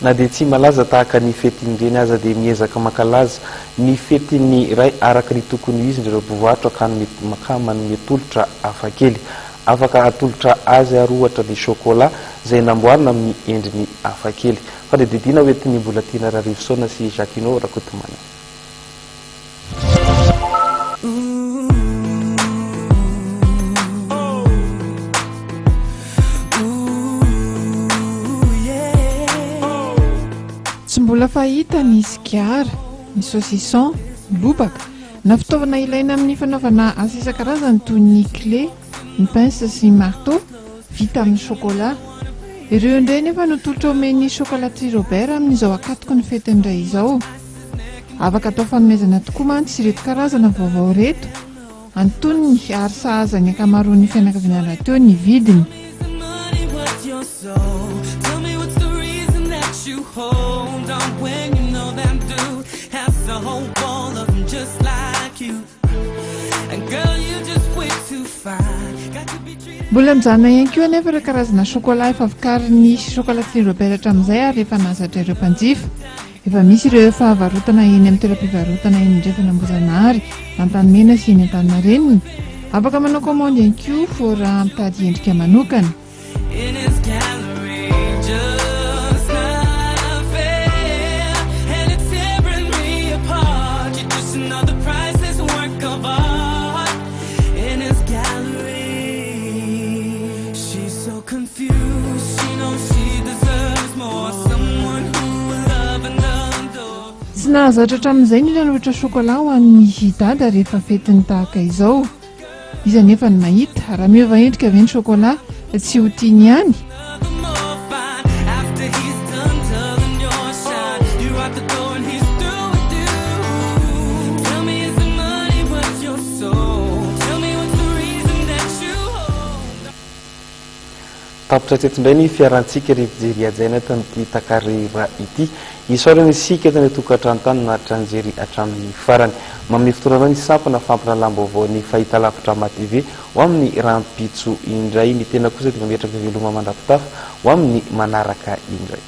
Na dia tsy malaza tahaka ny fetin'ny reny aza dia miezaka mankalaza ny fetin'ny ray araka ny tokony ho izy ireo mpivarotra ka manome tolotra hafakely. Afaka atolotra azy ary ohatra ny chocolat izay namboarina amin'ny endriny hafakely. Fanadihadiana ho entin'i Mbolatiana Rarivosaona sy Jacquinot Rakotomanana. Tsy mbola fahita ny sigara, ny saucisson, ny lobaka, na fitaovana ilaina amin'ny fanaovana asa isan-karazany toy ny clé, ny pince sy ny marteau, vita amin'ny chocolat. Ireo indray nefa no tolotra omen'ny Chocolaterie Robert amin'izao ankatoky ny fetin'ny Ray izao. Afaka atao fanomezana tokoa mantsy ireto karazana vaovao ireto, antonony ary sahaza ny ankamaroan'ny fianakaviana rahateo ny vidiny. Mbola mijanona ihany koa anefa ireo karazana chocolat efa vokarin'ny Chocolaterie Robert hatramin'izay ary efa nahazatra ireo mpanjifa. Efa misy ireo efa varotana eny amin'ny toeram-pivarotana eny Andrefana Ambohijanahary, Antanimena sy eny Antaninarenina. Afaka manao kaomandy ihany koa raha mitady endrika manokana. Tsy nahazatra hatramin'izay ny nanolotra chocolat ho an'ny dada rehefa fetiny tahaka izao. Iza anefa no mahita, raha miova endrika ve ny chocolat, tsy ho tiany ihany? Tapitra hatreto indray ny fiarantsika ry mpijery hajaina tamin'ity takariva ity. Isaorana isika tany an-tokantrano tany naharitra nijery hatramin'ny farany. Manome fotoana anao ny sampana fampahalalam-baovao ny fahitalavitra Matv ho amin'ny rahampitso indray. Ny tena kosa dia mametraka veloma mandra-pitafa ho amin'ny manaraka indray.